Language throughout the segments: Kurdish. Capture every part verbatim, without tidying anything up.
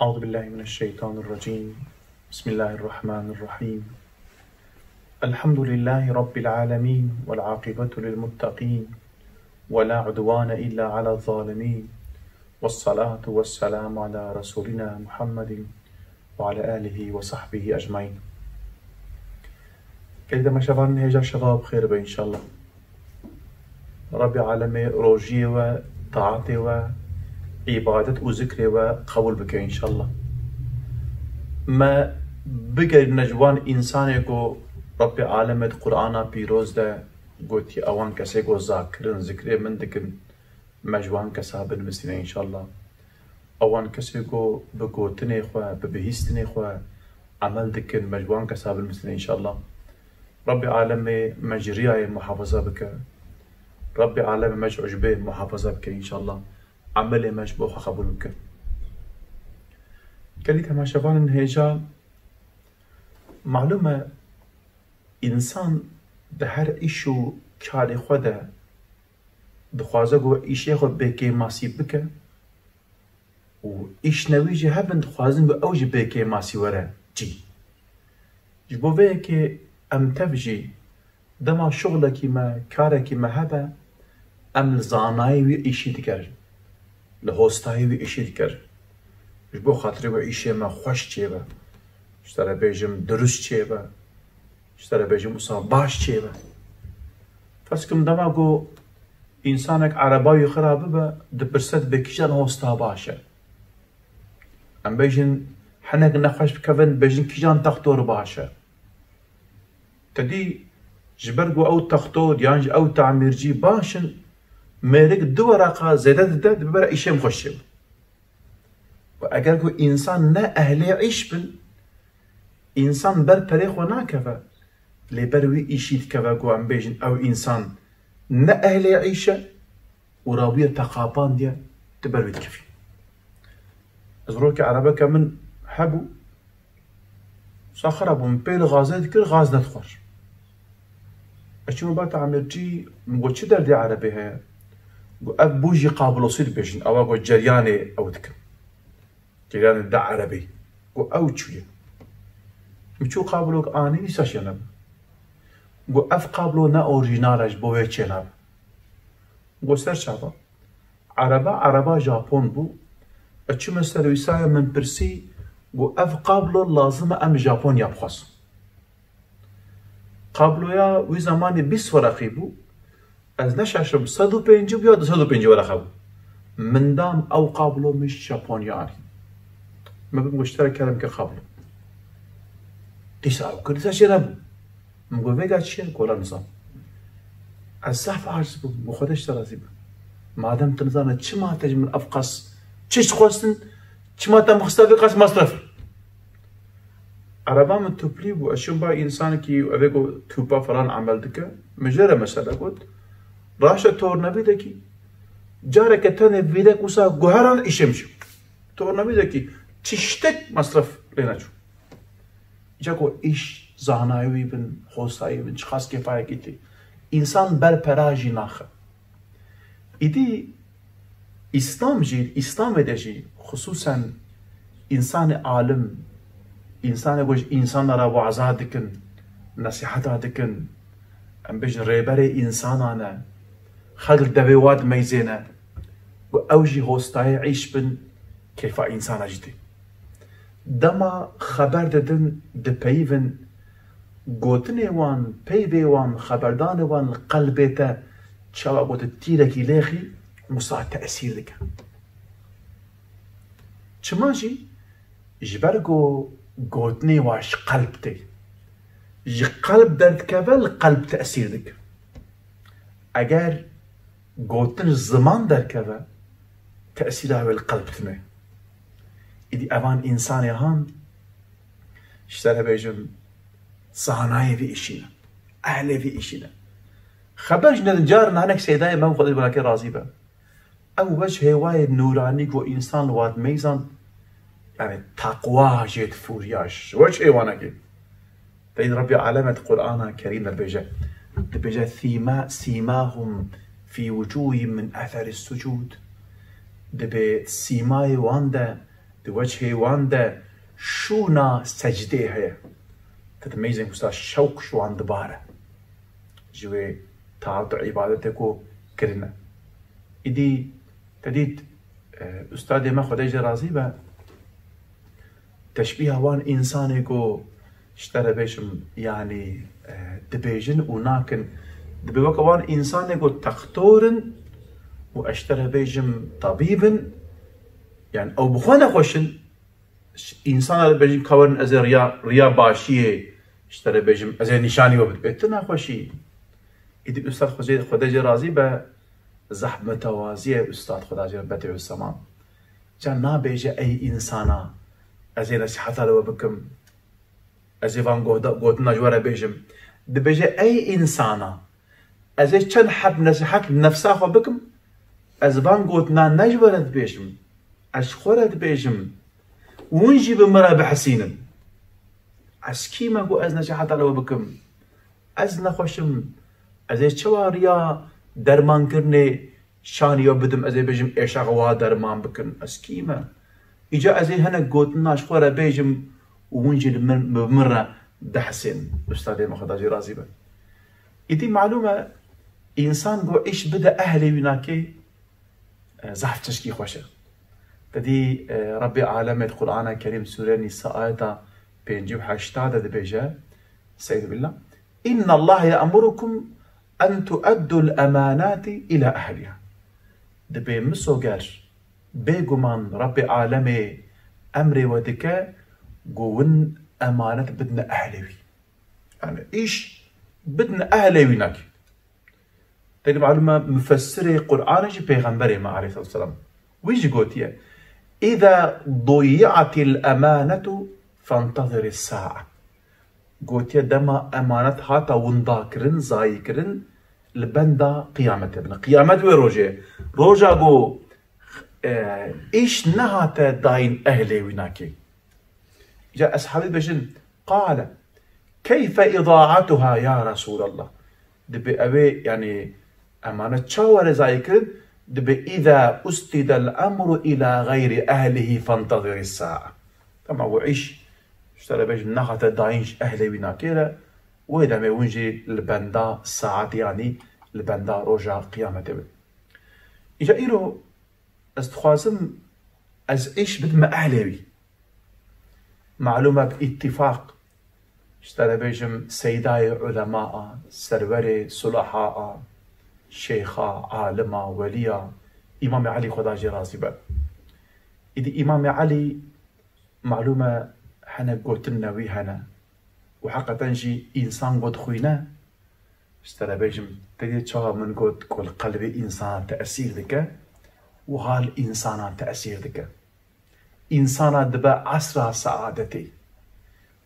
أعوذ بالله من الشيطان الرجيم. بسم الله الرحمن الرحيم. الحمد لله رب العالمين، والعاقبة للمتقين، ولا عدوان إلا على الظالمين، والصلاة والسلام على رسولنا محمد وعلى آله وصحبه أجمعين. Gelî temaşevanên hêja, şeva bi xêr be înşallah. Rabbê alemê rojiyê we, taetê we, îbadet û zikrê we qebûl bike înşallah. Me bigerîne ji wan însanê ku Rabbê alemê di Qur'ana pîroz de gotî, ewan kesê ku zakirin, zikrê min dikin, me ji wan kesa binivîsîne înşallah. Ewan kesê ku bi gotinê xwe, bi bihîstinê xwe emel dikin, me ji wan kesa binivîsîne înşallah. Rabbê alemê me ji riyayê muhafaza bike. Rabbê alemê me ji ujbê muhafaza bike înşallah. Emelê me ji bo xwe qebûl bike. Gelî temaşevanên hêja, malûm e, însan di her îş û karê xwe de dixwaze ku îşê xwe bêkêmasî bike û îşnewî jî hebin dixwazin ku ew jî bêkêmasî were cî. Ji bo vê yekê em tev jî dema şixulekî me, karekî me hebe, em li zanayê wî îşî dikerin, li hostayê wî îşî dikerin. Ji bo xatirê wê îşê me xweş çêbe, ji te re bêjim dirust çêbe, ji te re bêjim wisa baş çêbe. Ferz kim dema ku însanek ereba wî xira bibe, dipirse dibê kîjan hosta baş e. Em bêjin hinek nexweş bikevin, bêjin kîjan textor baş e. Te dî ji ber ku ew textor yan jî ew tamîrcî baş in, mêrik du wereqa zêde dide, dibe bere îşê min xweş çêbe. Û eger ku însan ne ehlê îş bin, însan ber perê xwe nakeve, lê ber wî îşî dikeve ku em bêjin ew însan ne ehlê îş e û rabûye te qapandiye, tu ber wî dikevî. Ez rokê erebeke min hebû, saxira bû, min pê li gazê dikir, gaz nedixwar. Ez çûme ba tamircî, min got, "Çi derdê erebê heye?" Got, "Ev bûjî kablosî dibêjin, ewa got ceryanê ew dikin. Ceryanê da erebê." Got, "Ew çûye." Min çû kablok anî, dîsa çênebû. Got, "Ev kablo ne orîjinal e, ji bo wê çênabe." Got, "Ser çava?" Ereba, ereba Japon bû. Ez çûme serwîsayê, min pirsî, got, "Ev kablo lazim e em Japonya bixwazin." Kabloya wî zemanê bîst wereqî bû. Ez neşaşim, sed û pêncî bû ya du sed û pêncî wereqe bû. Min da, min ew kablo min ji Japonya anî. Min bi min got, "Ji te re kerem ke kablo." Dîsa ew kir, dîsa çênebû. Min got, "Vêga çi ye?" Got, "Wela nizam." Ez zaf aciz bûm, min got, "Xwedê ji te razî be. Madem tu nizane, çima te ji min ev qas çi dixwestin, çima te min xista vê qas masref?" Ereba min tuplî bû, ez çûm ba însanekî, ev ê ku tûpa falan emel dike, min jê re mesele got, "Raşte tornavîdekî, careke tenê vîrek wisa guheran îşê min çû. Tornavîdekî, tiştek mesref lê neçû." Îca ku îş zanayê wî bin, hostayê bin, çiqas kêfayekî tê. Însan ber pera jî naxe. Îdî Îslam jî, Îslamê de jî xisûsen însanê alim, însanê ku ji însanan re waza dikin, nesîheta dikin, em bêjin rêberê însanan e, xelk devê wa dimeyzêne û ew jî hostayê îş bin, kêfa însana jî tê. Dema xeber didin, dipeyivin, gotinê wan, peyvê wan, xeberdanê wan li qelbê te çawa ku tu tîrekî lêxî, wisa tesîr dike. Çima jî? Ji ber ku gotinê wan ji qelb tê. Ji qelb derdikeve, li qelb tesîr dike. Eger gotin ji ziman derkeve, tesîra wê li qelb tune. Îdî evan însanê han, ji te re bêjim, zanayê vî îşî ne, ehlê vî îşî ne. Xeber ji nedin, carin hinek seydayê me û Xwedê ji binakê razî be. Ew weç hêwayê nûranî ku însan li wan meyzan, yani takwa jê difûriya ji weç hêwanekê. Teyîn Rebbê aleme di Qur'ana Kerîm de dibêje. Dibêje, "Sîma-, sîmahum fî wucûhîm min eserî sucûd." Dibê sîmayê wan de, Di weçhê wan de şûna secdê heye. Te dimeyzên ku sa şewq ji wan dibare. Ji wê taat û îbadetê ku kirine. Îdî te dît, e, ustadê me Xwedê jê razî be, teşbîha wan însanê ku ji te re bêjim, yanî, e, dibêjin û nakin, dibe weke wan însanê ku textor in û ez ji te re bêjim tabîb in, yani ew bi xwe nexweş in, însana dibêjin ka werin ez ê riya, riya başiyê ji te re bêjim, ez ê nîşanî we bidim. Ê tu nexweşî. Îdî ustad Xwedê, Xwedê jê razî be, zehf mutewazî ye ustad Xwedê jê betê û seman. Ca nabêje ey însana, ez ê nesîheta li we bikim. Ez ê van gohda-, gotina ji we re bêjim. Dibêje ey însana, ez ê çend heb nesîhet li nefsa xwe bikim, ez van gotina ne ji we re dibêjim, ez ji xwe re dibêjim. Hûn jî bi min re bihesînin. Ez kî me ku ez nesîheta li we bikim? Ez nexweş im. Ez ê çawa riya dermankirinê şanî we bidim, ez ê bêjim êşaxa wa derman bikin? Ez kî me? Îca ez ê hinek gotina ji xwe re bêjim û hûn jî li min, bi min re dihesên. Ustadê me Xweda jê razî be. Îdî malûm e, însan ku îş bide ehlê wî nakê, e, zehf tişkî xweş e. Te dî, e, Rebbê Alemê di Qur'ana Kerîm sûre Nîsa ayeta pêncî û heşta de dibêje, Estaizu billah, "Inna Allah ye'murukum en tu'addul emanati ila ehliha." Dibê misoger, bêguman Rebbê Alemê emrê we dike ku win emanet bidine ehlê wî. Yani îş bidine ehlê wî nakê. Têlî malûm e, mufessirê Qur'anê jî pêxemberê me aleyhissalatu vesselam. Wî jî gotiye, "Îza duyi'atil emanetu fentezirîs sa'a." Gotiye, dema emanet hata winda kirin, zayî kirin, li benda qiyametê bin. Qiyamet wê rojê. Roja ku, e, îş nehate dayîn ehlê wî nakê. Ca eshabî dibêjin, "Qale, keyfe idaatuha ya Resûlallah?" Dibê ew ê, yani, emanet çawa were zayî kirin? Dibê, "Îza usnidel emru ila xeyrî ehlihi fentezirîs sa'a." Dema ku îş, ji te re bêjim, nehate dayîn ji ehlê wî nakê re, wê demê hûn jî li benda saet, yani li benda roja qiyametê bin. Îca îro ez dixwazim ez îş bidime ehlê wî. Malûm e bi îtîfaq, ji te re bêjim, seydayê ulema a, serwerê sulaha a, şêxa, alima, weliya, Îmamê Elî Xweda jê razî be. Îdî Îmamê Elî, malûm e, hinek gotinine wî hene û heqeten jî însan got xwîne, ji te re bêjim, te dî çawa min got ku li qelbê însana tesîr dike, wiha li însana tesîr dike. Însana dibe esra seadetê.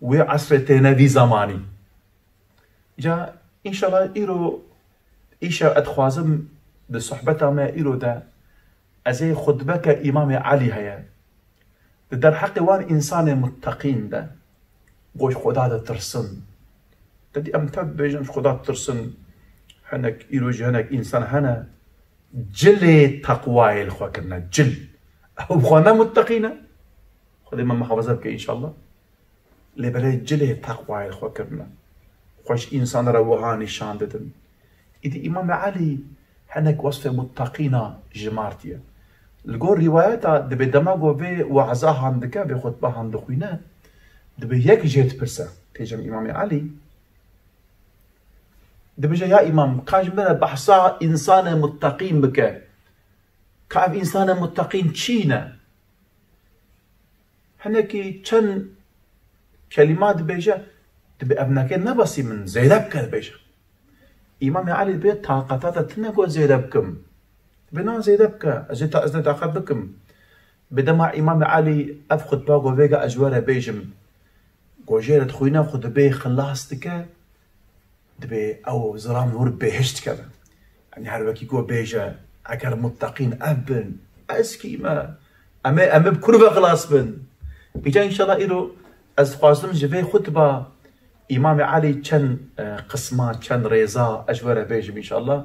Wê esrê têne vî zemanî. Ca, înşallah îro, îşev ez dixwazim di sohbeta me îro de, ez ê xutbeke Îmamê Elî heye. Di derheqê wan însanê mutteqîn de, ku ji Xweda ditirsin. Te dî em tev dibêjin ji Xweda ditirsin. Hinek, îro jî hinek însan hene, cilê teqwayê li xwe kirine, cil. Ew bi xwe ne mutteqî ne. Xwedê me muhafaza bike înşallah. Lê belê cilê teqwayê li xwe kirine. Xwe ji însan re wiha nîşan didin. Îdî Îmamê Elî hinek wesfê mutteqîna jimartiye. Li gor rîwayeta dibê dema ku vê we'za han dike, vê xutba han dixwîne, dibê yek jê dipirse, pêşem Îmamê Elî, dibêje, "Ya Îmam, ka ji min re behsa însanê mutteqîn bike. Ka ev însanê mutteqîn çi ne?" Hinekî çend kelîma dibêje, dibê ev neke nebesî min, zêde bike dibêje. Îmamê Elî dibê taqeta te tune ku zêde bikim. Dibê na zêde bike, ez ê ta-, ez ê taqet bikim. Bi dema Îmamê Elî ev xutba ku vêga ez ji we re bêjim, ku jê re dixwîne xwe dibê xilas dike, dibê ew zilam wir bêhişt dikeve. Yanî her wekî ku bêje, eger mutteqîn ev bin, ez kî me? Em ê, em ê bi kur ve xilas bin? Îca înşallah îro ez dixwazim ji vê xutba Îmamê Elî çend, e, qisma, çend rêza ez ji we re bêjim înşallah.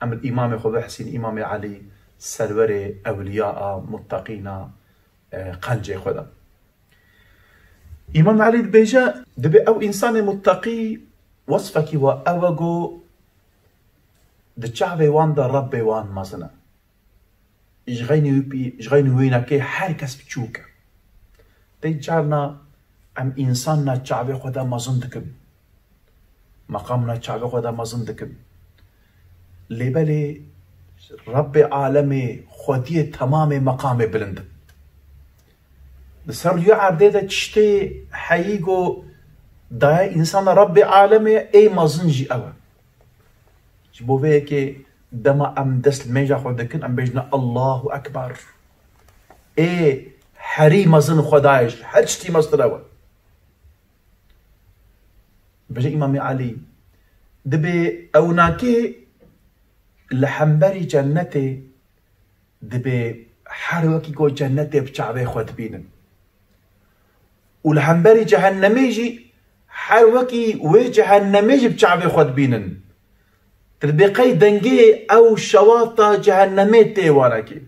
Em li Îmamê xwe bihesîn, Îmamê Elî serwerê ewliya a, mutteqîn a, e, qencê xwe de. Îmam Elî dibêje, dibê ew însanê mutteqî wesfekî wa ew e ku di çavê wan de Rebbê wan mezin e. Ji xeynî wî pî-, ji xeynî wînekê her kes biçûk e. Tê carna em însanna çavê xwe de mezin dikin. Meqamna çavê xwe de mezin dikin. Lê belê Rebbê alemê, xwediyê temamê meqamê bilind in. Di ser rûyê erdê de tiştê heyî ku daye însana Rebbê alemê ê mezin jî ew e. Ji bo vê yekê dema em dest li mêja xwe dikin, em bêjine Allahu Ekber. Ê herî mezin Xwedayê ji her tiştî meztir ew e. Bêje Îmamê Elî, dibê ewnakê li hemberî cennetê dibê her wekî ku cennetê bi çavê xwe dibînin. Û li hemberî cehennemê jî her wekî wê cehennemê jî bi çavê xwe dibînin. Tu dibê qey dengê ew şewata cehennemê tê wanekê.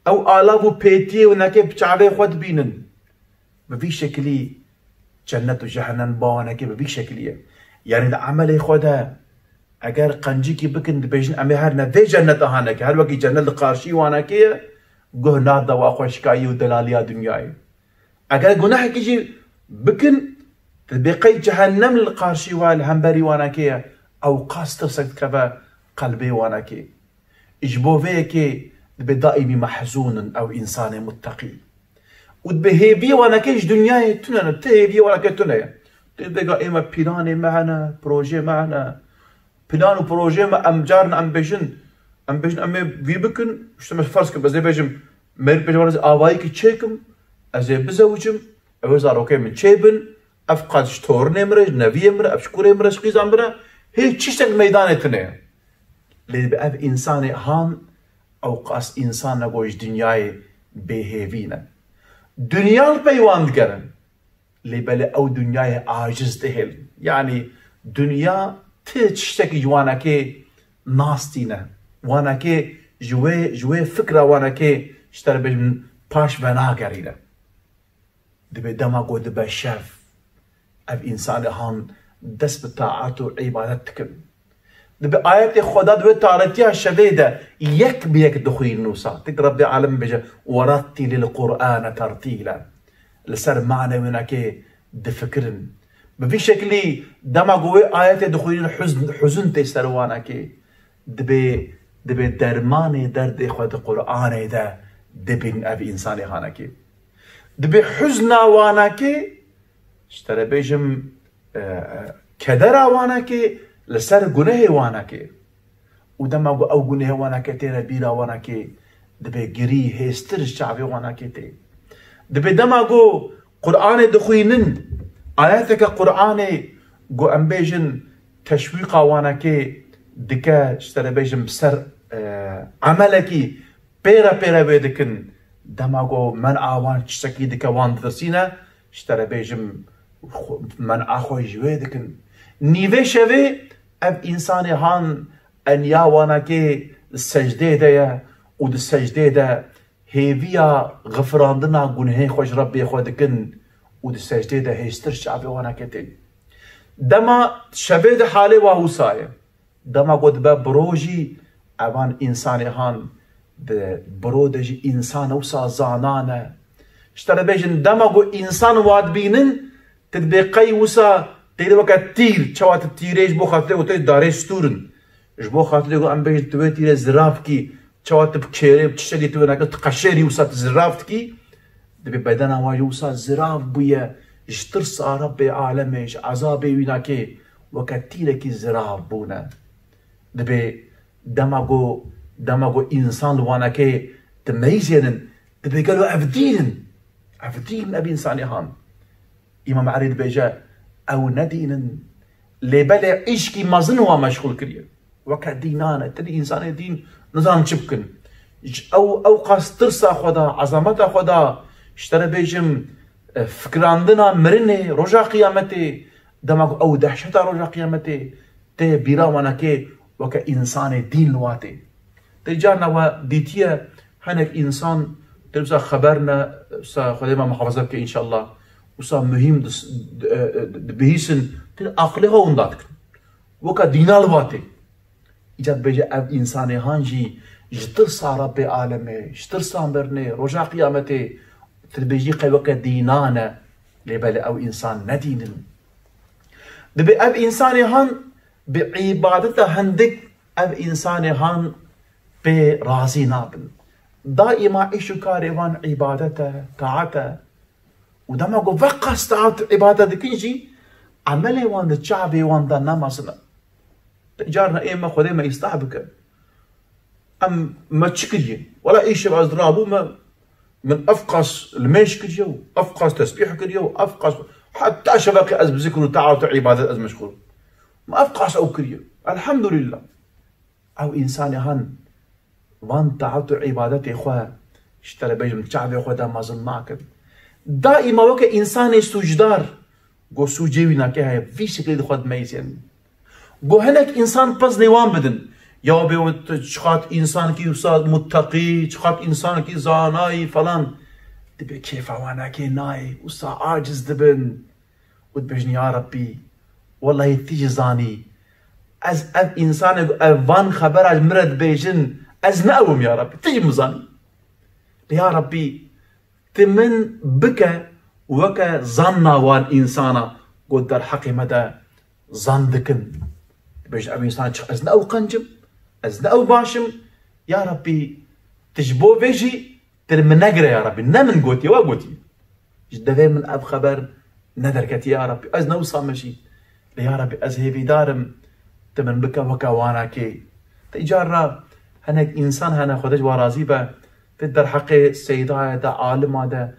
Ew alav û pêtiyê winekê bi çavê xwe dibînin. Bi vî şekilî cennet û cehennem ba wanekê bi vî şekilî ye. Yanî di emelê xwe de eger qencikî bikin, dibêjin, em ê her ne vê cenneta hanekê, her wekî cennet li qarşî wanekê ye, guh nade wa xweşikayî û delaliya dinyayê. Eger gunehekî jî bikin, dibê qey cehennem li qarşî wa, li hemberî wanekê ye, ew qas tirsek dikeve qelbê wanekê. Ji bo vê yekê dibê daîmî mehzûn in ew însanê mutteqî. Û dibê hêviyê wanekê ji dinyayê tune ne, ti hêviyê wanekê tune ye. Tê dibê ga ê me pîlanê me hene, projeyê me hene. Plan û projeyê me em carin em bêjin, em bêjin em ê vî bikin, işte me ferz kim, ez ê bêjim, mêr bêjim ez avayîkî çêkim, ez ê bizewicim, ew ê zarokê min çêbin, ev qas ji torinê min re, ji neviyê min re, ev ji kurê min re, ji qîza min re, hêç tiştek meydanê tune ye. Lê dibê ev însanê han, ew qas însan ne ku ji dinyayê bêhêvî ne. Dinya li pey wan digerin. Lê belê ew dinyayê aciz dihêlin. Yanî dinya ti tiştekî ji wanekê nas tîne. Wanekê ji wê, ji wê fikra wanekê ji te re bêjin paş venagerîne. Dibê dema ku dibe şev, ev însanê han dest bi taat û îbadet dikin. Dibê ayetê Xweda di wê tarîtiya şevê de yek bi yek dixwînin wisa. Tek Rebbê alem bêje, "Werettîlil Qur'ane tertîle." Li ser mane wênekê difikirin. Bi vî şekilî dema ku wê ayetê dixwînin huzn, huzn tê ser wanekê. Dibê, dibê dermanê derdê xwe di Qur'anê de dibînin ev însanê hanekê. Dibê huzna wanekê, ji te re bêjim, e, e, kedera wanekê li ser gunehê wanekê. Û dema ku ew gunehê wanekê têne bîra wanekê, dibê girî hêstir ji çavê wanekê tê. Dibê dema ku Qur'anê dixwînin, ayeteke Qur'anê ku em bêjin teşwîqa wanekê dike, ji te re bêjim ser, e, emelekî pêre pêre wê dikin. Dema ku men'a wan tiştekî dike wan ditirsîne, ji te re bêjim xwe, men'a xwe ji wê dikin. Nîvê şevê ev însanê han eniya wanekê di secdê de ye û di secdê de hêviya xifirandina gunehê xwe ji Rebbê xwe dikin û di secdê de hêstir çavê wanekê tên. Dema şevê di halê wa wisa ye. Dema ku dibe biro jî evan însanê han di biro de jî însan wisa zana ne. Ji te re bêjin dema ku însan wa dibînin, tu dibê qey wisa tê de weke tîr, çawa tu tîrê ji bo xatirê û tê darê stûr in. Ji bo xatirê ku em bêjin tu wê tîrê zirav kî, çawa tu bi kêrê, bi tiştekî tu wê nake, tu qeşêrî wisa tu zirav dikî, dibê bedena wa jî wisa zirav bûye, ji tirsa Rebbê alemê, ji ezabê wî nake, weke tîrekî zirav bûne. Dibê dema ku, dema ku însan li wanekê dimeyzênin, dibê gelo ev dîn in? Ev dîn in, ev însanê han? Îmam Elî dibêje, ew ne dîn in, lê belê îşkî mezin wa meşxûl kiriye. Weke dînan e, ti însanê dîn nizanin çi bikin. Ji ew, ew qas tirsa xwe da, ezameta xwe da, ji te re bêjim, e, fikirandina mirinê, roja qiyametê, dema ku ew dehşeta roja qiyametê tê bîra wanekê weke însanê dîn li wa tê. Tê carna we dîtiye hinek însan Te wisa xeber ne, wisa Xwedê me muhafaza bike înşallah. Wisa muhîm dis-, di-, e, e, dibihîsin, tu aqilê xwe winda dikin. Weke dîna li va tê. Îca dibêje ev însanê han jî ji tirsa Rebbê alemê, ji tirsa mirinê, roja qiyametê, tu dibêjî qey weke dîna ne, lê belê ew însan ne dîn in. Dibê ev însanê han bi îbadeta hindik ev însanê han pê razî nabin. Daîma îş û karê wan îbadet e, taet e. Û dema ku veqas taet û îbadet dikin jî, emelê wan di çavê wan de ne mezin e. Carna ê me Xwedê me îslah bike. Em me çi kiriye? Wela îşev ez rabûme, min ev qas limêj kiriye û ev qas tesbîh kiriye û ev qas, heta şevekê ez bi zikr û taat û îbadet ez meşxûl. Me ev qas ew kiriye. Elhamdulillah. Ew însanê han van taat û îbadetê xwe ji te re bêjim çavê xwe de mezin nakin. Daîma weke însanê sûcdar, go sûcê wî nake heye, vî şeklê di xwe dimeyzên. Go hinek însan peznê wan bidin. Ya bê wit çiqat însankî wisa mutteqî, çiqat însankî zanayî falan. Dibê kêfa wan nake nayê, wisa aciz dibin. Û dibêjin, ya Rebbî, wellahî tu jî zanî. Ez ev însanek, ev van xebera ji min re dibêjin, ez ne ew im ya Rebbî, tu jî min zanî. Lê ya Rebbî, tu min bike weke zanna wan însana ku derheqê me de zan dikin. Dibêjin, ev însan çi, ez ne ew qenc im, ez ne ew baş im. Ya Rebbî, tu ji bo vê jî tu li min negire ya Rebbî. Ne min gotiye, we gotiye. Ji devê min ev xeber ne derketiye ya Rebbî. Ez ne wisa me jî. Lê ya Rebbî, ez hêvîdar im, tu min bike weke wanakê. Te îcar re hinek însan hene, Xwedê ji wan razî be, tu derheqê seyda ye de, alima de,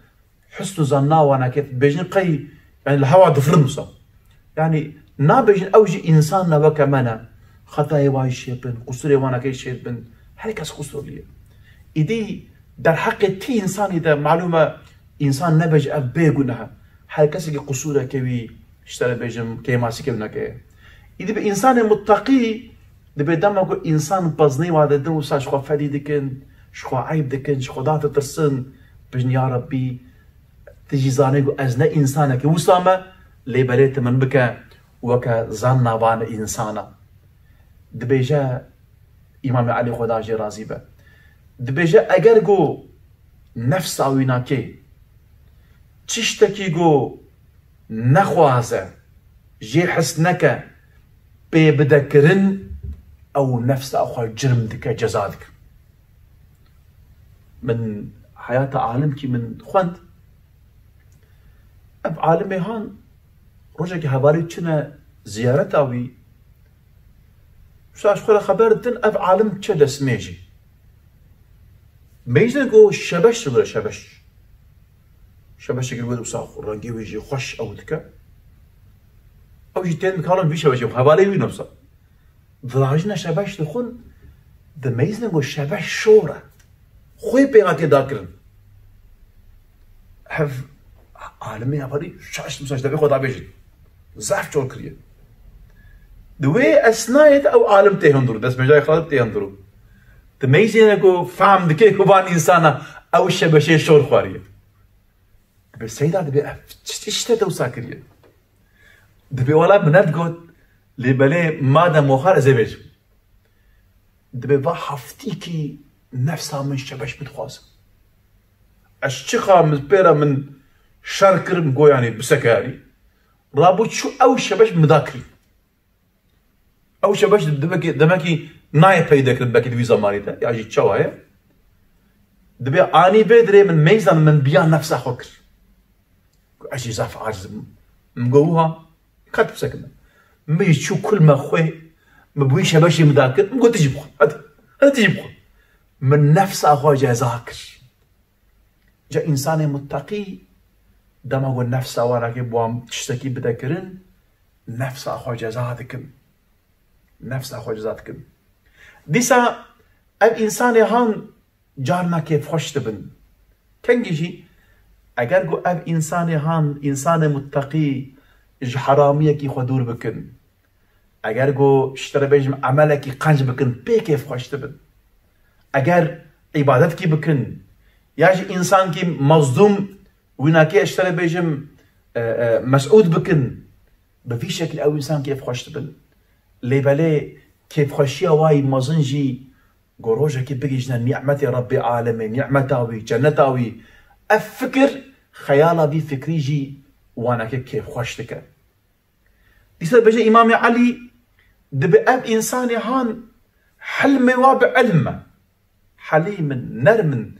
husn û zanna wan nake, bêjin qey, yani li hewa difirin wisa. Yani nabêjin ew jî însan ne weke me ne. Xetayê wan jî şêt bin, qusûrê wan nake şêt bin. Her kes qusûrlî ye. Îdî derheqê tî însanî de malûm e, însan nebêje ev bêguneh e. Her kesekî qusûreke wî, ji te re bêjim, kêmasîke wî neke ye. Îdî bi însanê mutteqî dibê dema ku însan peznê wan didin wisa ji xwe fedî dikin, ji xwe eyb dikin, ji Xweda ditirsin, bêjin ya Rebbî, tu jî zanî ku ez ne însanekî wisa me, lê belê tu min bike weke zanna van însana. Dibêje Îmamê Elî, Xweda jê razî be. Dibêje eger ku nefsa wî nakê, çi ştekî ku nexwaze, jê hez neke, pê bide kirin, ew nefsa xwe cirm dike, ceza dike. Min heyata alimkî min xwend. Ev alimê han rojekî hevalî çine ziyareta wî. Wisa ji xwe re xeber ditin, ev alim çe destmêjî. Meyzên ku şebeş dibire şebeş. Şebeşekî wê wisa rengê wî jî xweş ew dike. Ew jî tên dikarin vî şebeşê, hevalê wî ne wisa. Virajine şebeş dixwin, dimeyzin ku şebeş şor e. Xwê pê hatiye dakirin. Hev alimê hevalî şaş dimsa ji devê xwe da bêjin. Zaf çor kiriye. Di wê esnayê de ew alim tê hundir û, destmêjayê xwe tê hundir û. Dimeyzine ku fehm dike ku van însana ew şebeşê şor xwariye. Dibê seyda, dibê ev çi, çi tişte te wisa kiriye? Dibê wela min nedigot, lê belê madem wexwar ez ê bêjim. Dibê va heftîkî nefsa min şebeş bidixwazim. Ez çiqa min pê re min şer kirim, go yanî bisekeyarî. Rabû çû ew şebeş min da kirî. Ew şebeş demekî, demekî nayê peyde kirin, belkî di wî zemanî de, ya jî çawa ye? Dibê anî vê dirê min meyzan min biya nefsa xwe kir. Ku ez jî zaf aciz im. Min got, wiha, ka tu bisekine. Min jî çû kul me xwê, min bi wî şebeşê min da kir, min got, tu jî bixwe. Hadi, hadi tu jî bixwe. Min nefsa xwe ceza kir. Ca însanê mutteqî dema ku nefsa wan nake bi wan tiştekî bide kirin, nefsa xwe ceza dikin. Nefsa xwe ceza dikin. Dîsa ev însanê han carna kêfxweş dibin. Kengî jî eger ku ev însanê han, însanê mutteqî ji heramiyekî xwe dûr bikin, eger ku ji te re bêjim emelekî qenc bikin, pê kêfxweş dibin. Eger îbadetkî bikin, Ya jî însankî mezlûm wînakê, ez ji te re bêjim, e, e, mesûd bikin. Bi vî şekil ew însan kêfxweş dibin. Lê belê kêfxweşiya wayî mezin jî ku rojekê bigihîjne nîmetê Rebbê alemê, nîmeta wî, cenneta wî, ev fikir, xeyala vî fikrî jî wanekê kêfxweş dike. Dîsa dibêje Îmamê Elî, dibe ev însanê han hilmê wa bi ilm e. Helîm in, nerm in.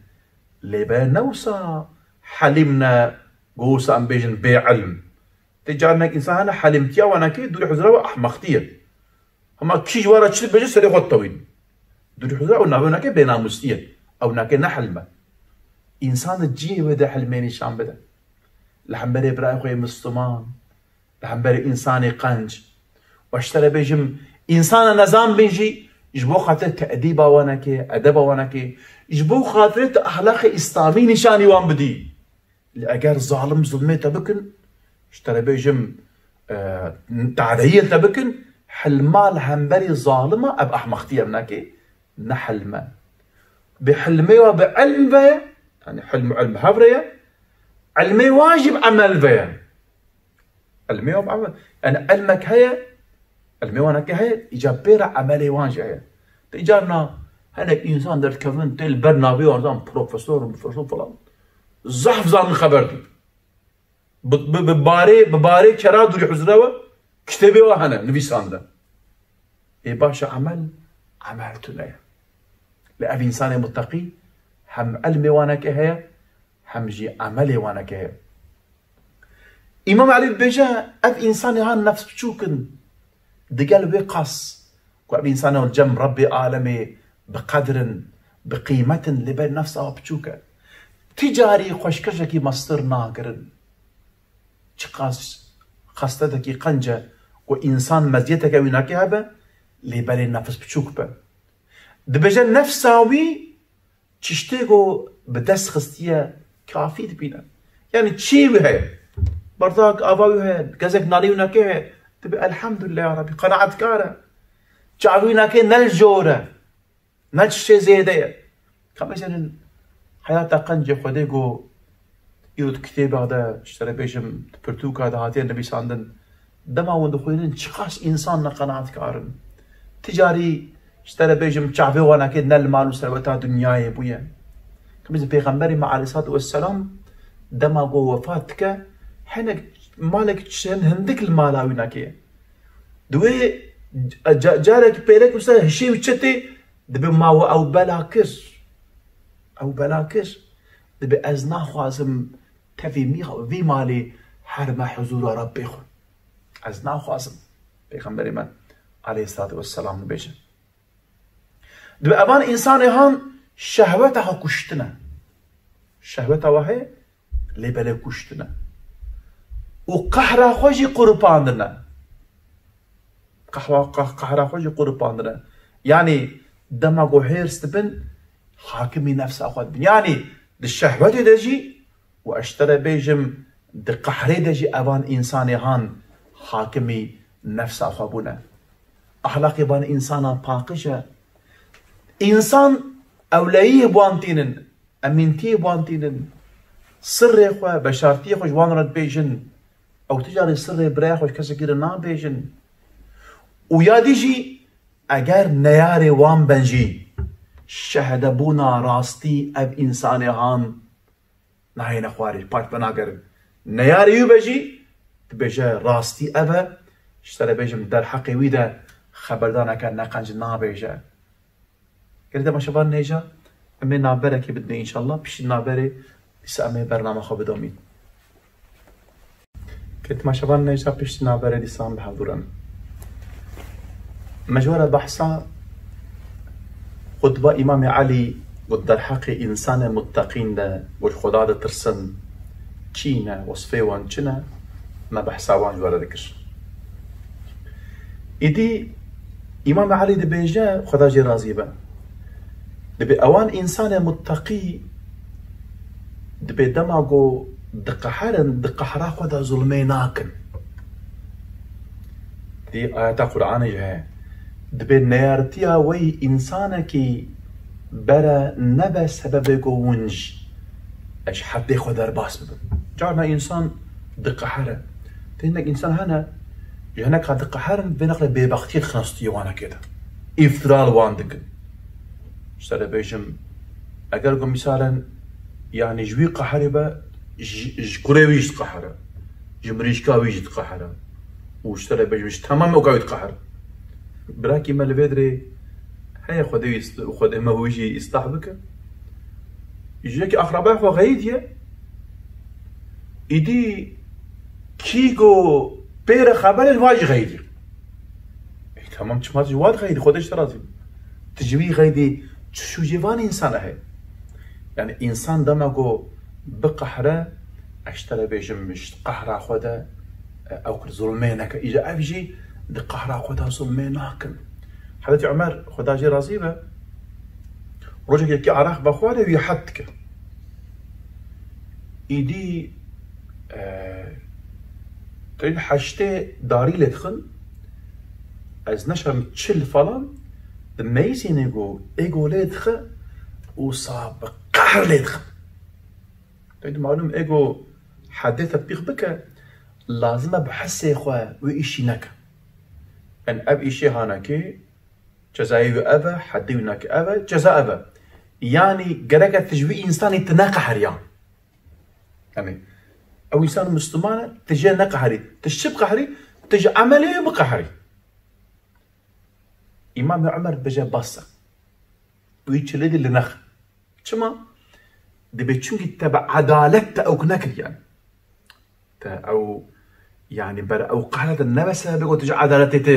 Lê be ne wisa helîm ne, ku wisa em bêjin bê ilm. Tê carinek însan hene helîmtiya wanekê dûrî huzura we ehmeqtî ye. Hema kî ji we re çi dibêje serê xwe ditewîn. Dûrî huzura ew navê winekê bênamûstî ye. Ew winekê ne hilm e. Însan di cihê wê de hilmê nîşan bide. Li hemberê birayê xwe yê misliman, li hemberê însanê qenc. Û ez ji te re bêjim, însana nezan bin jî, ji bo xatir te'dîba wanekê, edeba wanekê, ji bo xatir tu ehlaqê îslamî nîşanî wan bidî. Lê eger zalim zulmê te bikin, ji te re bêjim, e, tadeyiyê te bikin, hilma li hemberî zalima ev ehmeqtî ye, ev nake, ne hilm e. Bi hilmê wa bi ilm ve ye, yani hilm û ilm hev re ye, ilmê wa jî bi emel ve ye. Ilmê wa bi emel, yani ilmek heye, ilmê waneke heye, îca pê re emelê wan jî heye. Te carna hinek însan derdikevin, tê li ber navê wan zan profesor, profesor falan. Zehf zanin xeber dî. Bi, bi, bi barê, bi barê kera dûrî huzura we kitêbê we hene, nivîsandine. Ê baş e emel, emel tune ye. Lê ev însanê muteqî hem ilmê waneke heye, hem jî emelê waneke heye. Îmam Elî dibêje, ev însanê han nefs biçûk in. Digel wê qas ku ev însanê cem Rebbê alemê bi qedir in, bi qîmet in, lê ber nefsa wa biçûk e. Ti carî xweşkirjekî mestir nagirin. Çiqas xesletekî qenc e ku însan meziyeteke wînakê hebe, lê belê nefs biçûk be. Dibêje nefsa wî tiştê ku bi dest xistiye kafî dibîne. Yani çî wî heye. Bardak ava wî heye, gezek nanî wînakê heye. Dibe elhamdulillah ya Rabbi, qenaetkar e. Çavî wînakê ne li jor e. Ne tiştê zêde ye. Ka meselin heyata qencê Xwedê ku îro di kitêba de, ji te re bêjim, di pirtûka de hatiye nivîsandin. Dema hûn dixwînin çiqas însan neqenatkar in. Ti carî ji te re bêjim çavê wanekê ne li mal û serweta dinyayê bûye. Ka meselin Pêxemberê me aleyhissalatu vesselam dema ku wefat dike, hinek malek çend hindik li mala wînekê ye. Di wê ca-, carek pêrek wisa hişê û çetê Dibe ma we ew bela kir. Ew bela kir. Dibe ez naxwazim tevî mî-, vî malê herime huzûra Rebbê xwe. Ez naxwazim. Pêxemberê me aleyhissalatu vesselam dibêje. Dibe evan însanê han şehweta xwe kuştine. Şehweta we heye, lê belê kuştine. Û qehra xwe jî qurpandine. Qehwa-, qeh-, qehra xwe jî qurpandine. Yanî dema ku hêrs dibin, hakimî nefsa xwe dibin. Yanî di şehwetê de jî û ez ji te re bêjim, di qehrê de jî evan însanê han hakimî nefsa xwe bûne. Ahlaqê van însanan paqij e. Însan ewleyiyê bi wan tînin. Emîntiyê bi wan tînin. Sirrê xwe, beşartiyê xwe ji wan re dibêjin. Ew ti carê sirrê birayê xwe ji kesekî re nabêjin. Û ya dî jî eger neyarê wan ben jî, şehedebûna rastî ev însanê han nayêne xwarê, paş venagerin. Neyarê wî be jî, dibêje rastî ev e, ji te re bêjim derheqê wî de xeberdaneke neqenc nabêje. Gelî temaşevan nêja, em ê navberekê bidinê înşallah. Piştî navberê dîsa em ê bername xwe bidomîn. Gelî temaşevan nêja, piştî navberê dîsa em bi hevdû re ne. Me ji we re behsa xutba Îmamê Elî got derheqê însanê mutteqîn de, got ji Xweda ditirsin, kî ne, wesfê wan çi ne, me behsa wan ji we re dikir. Îdî Îmam Elî dibêje, Xweda jê razî be, dibê ewan însanê mutteqî dibê dema ku diqeherin, di qehra xwe de zulmê nakin. Dî ayeta Qur'anê jî heye. Dibê neyartiya wê însanekî bere nebe sebebê ku winc. Ez ji heddê xwe derbas bibim. Carna însan diqehere. Tê hinek însan hene, ji hineka diqeherin, vê neqle bêbextiyê dixine stûyê wanekê de. Îftira li wan dikin. Ji te re bêjim, eger ku mîsalen, yanî ji wî qeherê be, ji, ji kurê wî jî diqehere. Ji mirîşka wî jî diqehere. Û ji te re bêjim, ji temamê oka wî diqehere. Birakî me li vê dirê heye Xwedê wî ist-, Xwedê me wî jî îslah bike. Ji yekî axrabaya xwe xeyidiye, îdî kî go pê re xeber e, li wa jî xeyidiye. Ey, tamam, çima tu ji wa dixeyidî, Xwedê ji te razî be. Tu ji wî xeydî, çi sûcê van însana heye? Yani însan dema ku biqehre, ez ji te re bêjim, ji qehra xwe de, e, ew kir zulmê neke. Îca ev jî di qehra xwe de zulmê nakin. Hezretî Omer, Xweda jê razî be, rojek yekî areq vexware, wî hed dike. Îdî, e, teyî heştê darî lê dixin, ez neşerim çil falan, di meyzînê go, ê go lê dixe, û sa bi qehr lê dixe. Teyî malûm ê go hedê tetbîq bike, lazim e bi hisê xwe wê îşî neke. Yani ev îşê hanekê, cezayê wî ev e, hedê wî nake ev e, ceza ev e. Yani gereke tu ji wî însanî tu neqeheriya. Yani ew însan Müslüman e, tu jê neqeherî. Tu ji çi biqeherî? Tu ji emelê wî biqeherî. Îmamê Omer dibêje bes e. Wî çilê dî li nex. Çima? Dibê çunkî te bi edalet te ewk nekiriye. Te ew, yani ber ew qehre te nebe sebebê ku tu ji edaletê te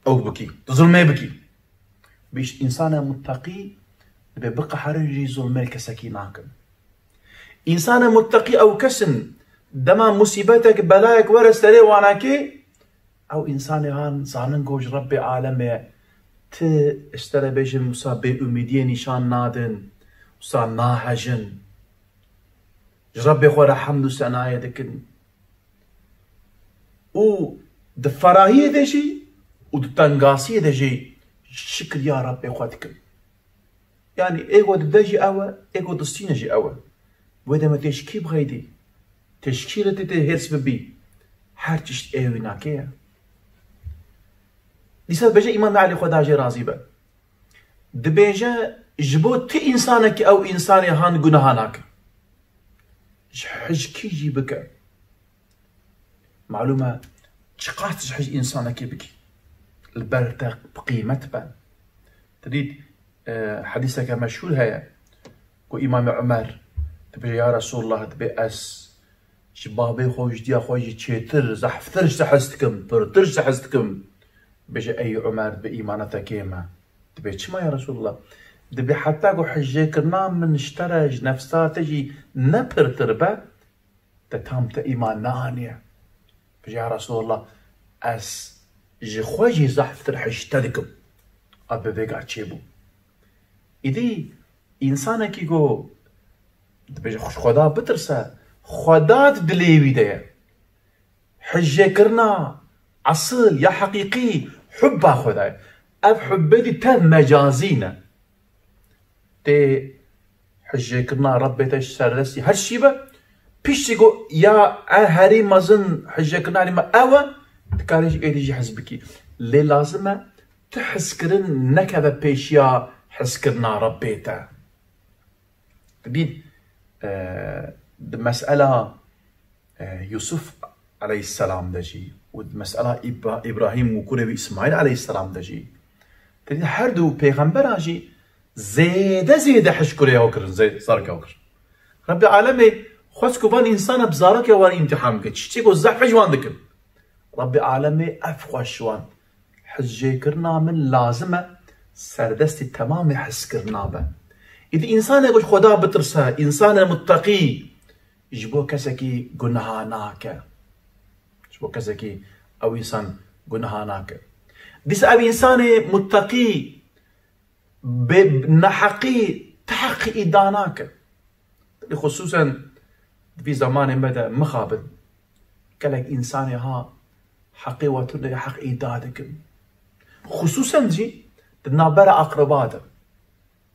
ewk bikî, tu zulmê bikî. Bi îş-, însana muttaqî dibê biqeherin jî zulmê li kesekî nakin. Însana muttaqî ew kes in, dema musîbetek, belayek were serê wanakê, ew însanê han zanin ku ji Rebbê alemê ti ji te re bêjin, wisa bêumîdiyê nîşan nadin, wisa nahejin. Ji Rebbê xwe re hemd û senayê dikin. Û di ferahiyê de jî û di tengasiyê de jî şikir ya Rebbê xwe dikin. Yani ê ku dide jî ew e, ê ku distîne jî ew e. Wê demê tê ji kî bixeydî? Tê ji kî re tê, tê hêrs bibî? Her tişt ê wî nakê ye. Dîsa dibêje Îmam Elî, Xweda jê razî be. Dibêje, ji bo ti însanekî ew însanê han guneha nake. Ji hij kî jî bike. Malûm e, çiqas ji hij însanekê bikî, li ber te bi qîmet be. Te dît, e, hedîseke meşhûr heye ku Îmamê Omer dibêje, ya Resulullah, dibê ez ji babê xwe û ji diya xwe jî çêtir, zehftir ji te hez dikim, pirtir ji te hez dikim. Dibêje, ey Omer, dibê îmana te kêm e. Dibê çima ya Resulullah? Dibê heta ku hijêkirina min ji te re, ji nefsa te jî ne pirtir be, te tam te îman neaniye. Dibêje, ya Resulallah, ez ji xwe jî zehftir hij te dikim. Ev bi vêga çêbû. Îdî însanekî ku dibêje, xwe, Xweda bitirse, Xweda di dilê wî de ye. Hijêkirina esil ya heqîqî hubba Xweda ye. Ev hubbê dî tev mecazî ne. Tê hijêkirina Rebbê te ji serdestî her çî be. Piştî ku ya e herî mezin hijêkirina herî me ew e, dikarî jî êdî jî hez bikî. Lê lazim e tu hizkirin nekeve pêşiya hizkirina Rebbê te. Dibîn, e, di mesela, e, Yusuf aleyhisselam de jî û di mesela Îbra-, Îbrahîm û kurê wî Îsmaîl aleyhisselam de jî, dibîn her du pêxemberan jî zêde zêde hij kurê xwe kirin, zê-, zarokê xwe kirin. Rebbê alemê xwest ku van însana bi zarokê wan îmtihan bike, tiştê ku zehf ji wan dikin. Rebbê alemê ev xweş wan. Hizcêkirina min lazim e serdestî temamê hizkirina be. Îdî însanê ku ji Xweda bitirse, însanê mutteqî, ji bo kesekî guneha nake. Ji bo kesekî ew însan guneha nake. Dîsa ev însanê mutteqî bi neheqî ti heqî îda nake. Xusûsen di vî zemanê me de mixabin. Gelek însanê ha heqê we tune heq îda dikin. Xusûsen jî di navbera aqreba de.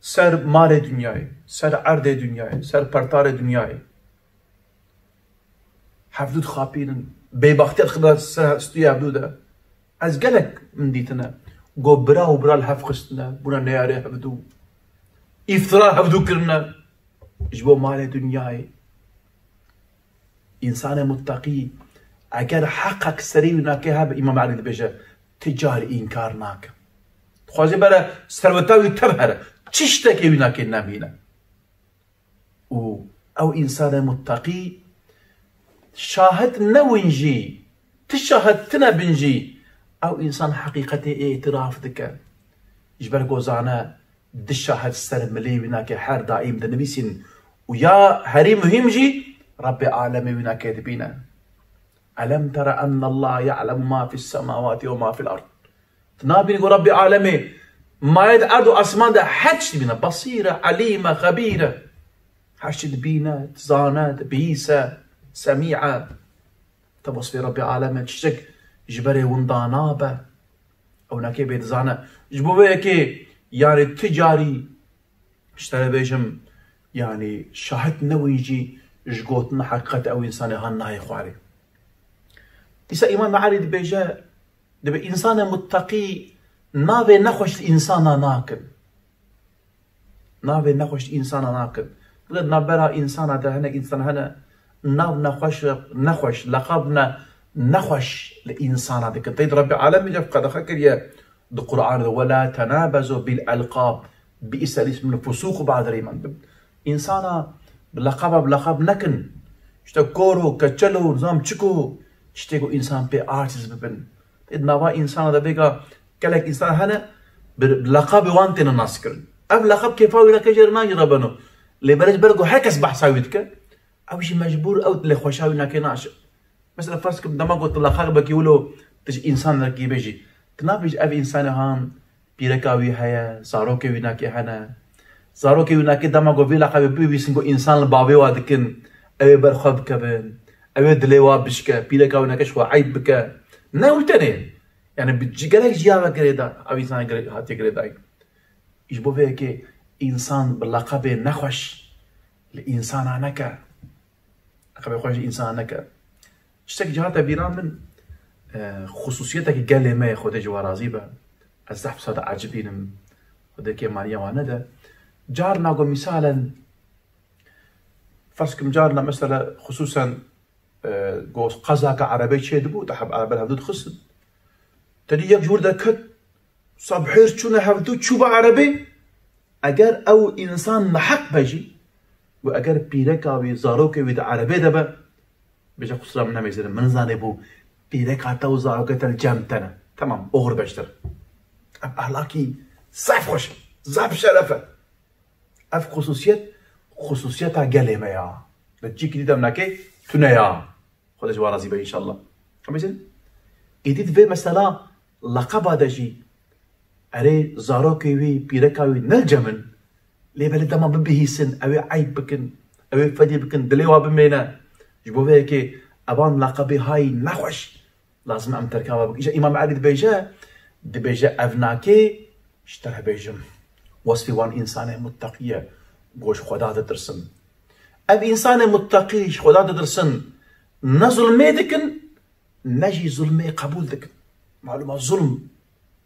Ser malê dinyayê, ser erdê dinyayê, ser pertarê dinyayê. Hevdû dixapînin. Bêbextiya dixine ser stûyê hevdû de. Ez gelek min dîtine. Go bira û bira li hev xistine. Bûne neyarê hevdû. Îftira hevdû kirine. Ji bo malê dinyayê. Însanê mutteqî, eger heqek serê wî nake hebe, Îmam Elî dibêje, ti carî înkar nake. Dixwaze bere serweta wî tev here. Çi ştekê wî nake nemîne. Û ew însanê mutteqî, şahid newin jî, ti şahid tine bin jî, ew însan heqîqetê êtiraf dike. Ji ber ku zane, di şahid ser milê wî nake, her daîm dinivîsîn. Û ya herî muhîm jî, Rebbê alemê wî nake dibîne. Elem tera enne Allah ya'lemu ma fis semawati ve ma fil ard. Tu nabînî ku Rebbê alemê mayê di erd û asman de her tişt dibîne. Basîr e, elîm e, xebîr e. Her tişt dibîne, dizane, dibihîse, semî e. Te wesfê Rebbê alemê tiştek ji berê winda nabe. Ew nake bê dizane. Ji bo vê yekê, yanî ti carî, ji te re bêjim, yanî şahid newin jî ji gotina heqîqetê ew însanê han nayê xwarê. Îsa Îmam Elî dibêje, dibê însanê mutteqî navê nexweş li însana nakin. Navê nexweş însana nakin. Bila di navbera însana de hinek însan hene, nav nexweş, nexweş, leqab ne, nexweş li însana dikin. Teyîd Rebbê alemî de qedexe kiriye di Qur'anê de, "Ve la tenabezu bil elqab, bi'sel ismul fusuq ba'del îman." Însana bi leqaba bi leqab nekin. İşte koro, keçelo, nizam çiko, tiştê ku însan pê aciz bibin. Tê di nava însana de vêga gelek însan hene, bi leqabê wan têne naskirin. Ev leqab kêfa wî nake jê re nagî rebeno. Lê belê ji ber ku her kes behsa wî dike, ew jî mecbûr ew lê xweşa wî nake naşe. Mesela ferz kim dema ku tu leqabekî wilo tu ji însanekî bêjî. Tu nabêjî ev însanê han pîreka wî heye, zarokê wî nake hene. Zarokê wî nake dema ku vê leqabê bibîsin ku însan li bavê wa dikin, ew ê ber xwe bikevin, ew ê dilê wa bişke, pîreka wî nake ji xwe eyb bike. Ne wî tenê. Yani bi ci-, gelek ciya ve girêdar, ev însan girê-, hatiye girêdayî. Ji bo vê yekê însan bi leqabê nexweş li însana neke. Leqabê xweş li însana neke. Tiştek cihate bîra min, e, xusûsiyetekî gelê me ye, Xwedê ji we razî be. Ez zehf sade ecibînim. Xwedê kêmaniya wan nede. Carna ku misalen, ferz kim carna mesela xusûsen, e, ku qezaka erebê çêdibû, te heb erebe li hevdû dixistin. Te dî yek ji wir derket, sabhêr çûne hevdû çû bi erebê, eger ew însan neheq be jî, û eger pîreka wî, zarokê wî di erebê de be, bêje, qusura min nemêzêre, min zanê bû pîreka te û zarokê te li cem te ne. Temam, oxir beştir. Ev ahlakî zaf xweş e, zaf şeref e. Ev xusûsiyet, xusûsiyeta gelê me ya. Li cîkî dî demnakê tune ya. Xwedê ji wan razî be înşallah. Em bêjin, êdî di vê mesela leqeba de jî erê zarokê wî, pîreka wî ne li cem in. Lê belê dema bibihîsin, ew ê eyb bikin, ew ê fedî bikin, dilê wa bimêne. Ji bo vê yekê evan leqebê hay nexweş. Lazim em terka we bikin. Îja Îmam Elî dibêje, dibêje ev nakê, ji te re bêjim. Wesfê wan însanê mutteqî ye, ku ji Xweda ditirsin. Ev însanê mutteqî ji Xweda ditirsin, ne zulmê dikin, ne jî zulmê qebûl dikin. Malûm e zulm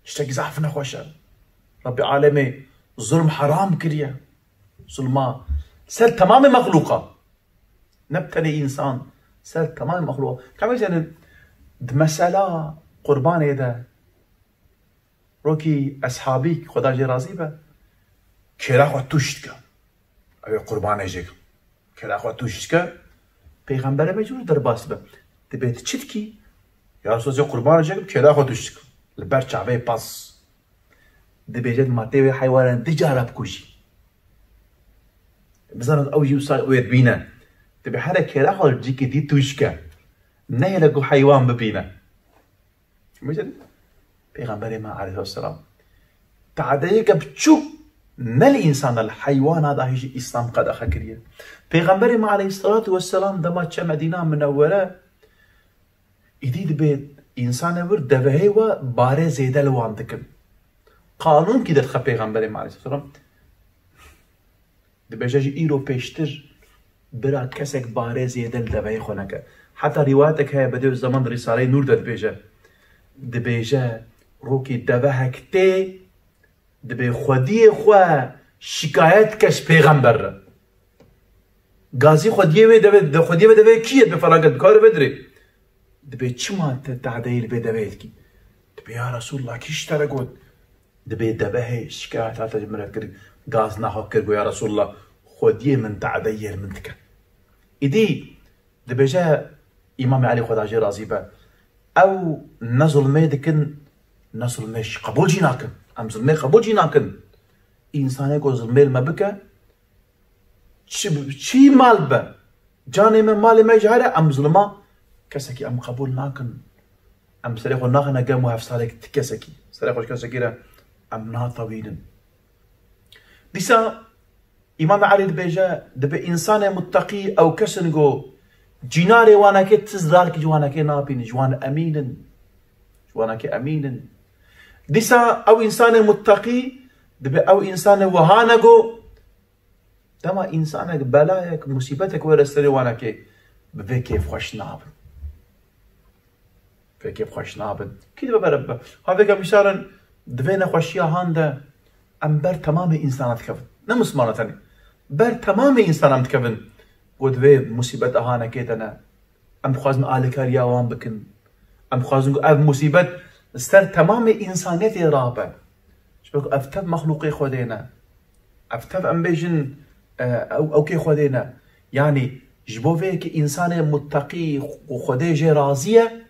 tiştek zaf nexweş e. Rebbê alemê zulm heram kiriye. Zulma ser temamê mexlûqa. Ne bi tenê însan, ser temamê mexlûqa. Ka bêjin, di mesela qurbanê de, rokî eshabî, Xweda jê razî be, kêra xwe tûş dike. Ew ê qurbanê jê ke. Kêra xwe tûş dike, pêxemberê me jî derbas dibe. Dibê tu çi dikî? Ya Resul, ez ê qurbanê jê kim, kêra xwe tûş dikim. Li ber çavê pas. Dibêje, ma tê wê heywanan du cara bikujî. Bizanin ew jî wisa wê dibîne. Dibê here kêra xwe li cîkê dî tûj ke. Nehêle ku heywan bibîne. Bêjin, Pêxemberê me aleyhisselam. Tadeyeke biçûk ne li însana, li heywana dahî jî Îslam qedexe kiriye. Pêxemberê me aleyhisselatu vesselam dema çe Medîna Minewwere, Îdî dibê însanê wir devehê we barê zêde li wan dikin. Qanûn kî derdixe Pêxemberê me aleyhisselam? Dibêje ji îro pêştir bira kesek barê zêde li deveyê xwe neke. Heta rîwayetek heye, bedê zaman di Rîsaleyê Nûr de dibêje. Dibêje, rokî devehek tê, dibê xwediyê xwe şikayet ke ji pêxember re. Gazî xwediyê wê devê, de xwediyê wê devê kî ye, dibê felanket, bikare vedirê. Dibê çima te tehdeyê li vê deveyê dikî? Dibê ya Resulullah, kî ji te re got? Dibê devehê şikayet hate ji min re kir, gaz naha kir, got ya Resulullah, xwediyê min tehdeyê li min dike. Îdî dibêje Îmamê Elî, Xweda jê razî be, ew ne zulmê dikin, ne zulmê jî qebûl jî nakin. Em zulmê qebûl jî nakin. Însanê ku zulmê li me bike, çi, çi mal be, canê me, malê me ji here, em zulma kesekî em qebûl nakin. Em serê xwe naxine gem û hevsalek ti kesekî. Serê xwe ji kesekî re em natewînin. Dîsa Îmam Elî dibêje, dibê însanê mutteqî ew kes in ku cînarê wanekê ti zirarkî ji wanekê nabînin, ji wan emîn in. Ji wanekê emîn in. Dîsa ew însanê mutteqî dibê ew însanê wiha ne ku dema însanek, belayek, musîbetek were serê wanekê, bi vê kêfxweş nabin. Vê kêfxweş nabin. Kî dibe bere bibe? Ha vêga bîsarin, di vê nexweşiya han de em ber temamê însana dikevin. Ne mismana tenê. Ber temamê însana em dikevin. Ku di vê musîbeta hanekê de ne. Em dixwazin alîkariya wan bikin. Em dixwazin ku ev musîbet li ser temamê însaniyetê rabe. Ji ber ku ev tev mexlûqê Xwedê ne. Ev tev em bêjin, e, ew, ewkê Xwedê ne. Yanî ji bo vê yekê însanê mutteqî û Xwedê jê razî ye,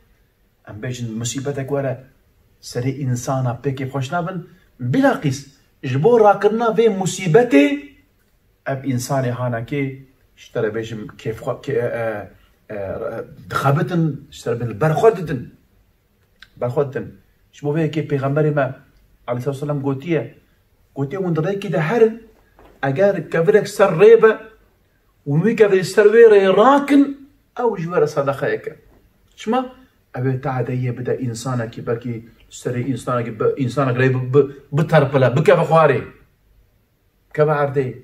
em bêjin musîbetek were serê însana pê kêfxweş nabin. Bilaqîs ji bo rakirina vê musîbetê ev însanê hanekê, ji te re bêjim, kêfxwe-, kê-, e, e, e, dixebitin, ji te re bêjim, berxwe didin. Berxwe didin. Ji bo vê yekê Pêxemberê me, aleyhisselatu vesselam, gotiye, gotiye, hûn di rêkî de herin, eger kevirek ser rê be, hûn wî kevirî ser wê rê rakin, ew ji we re sedeqeyek e. Çima? Ew ê tehdeyê bide însanekî, belkî serê însanekî, bi-, însanek rê bi-, bi-, biterpile, bikeve xwarê. Keve erdê.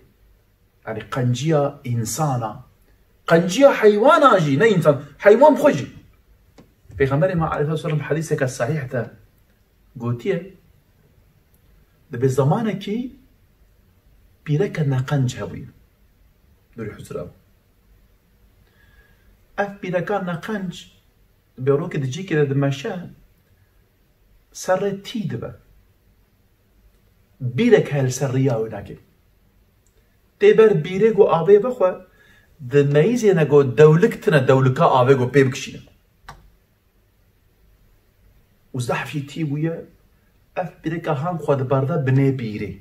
Yanî qenciya însana. Qenciya heywana jî, ne însan. Heywan xwe jî. Pêxemberê me aleyhisselam hedîseke sahîh de gotiye, dibê zemanekî pîreke neqenc hebûye. Dûrî huzra. Ev pîreka neqenc, dibê rokê di cîkê de dimeşe, ser rê tî dibe. Bîrek heye li ser riya wê nake. Tê ber bîrê ku avê vexwe, di meyizê ne ku dewlik tine, dewlika avê ku pê bikişîne. Û zehf jî tî bûye, ev pîreka han xwe diberde binê bîrê.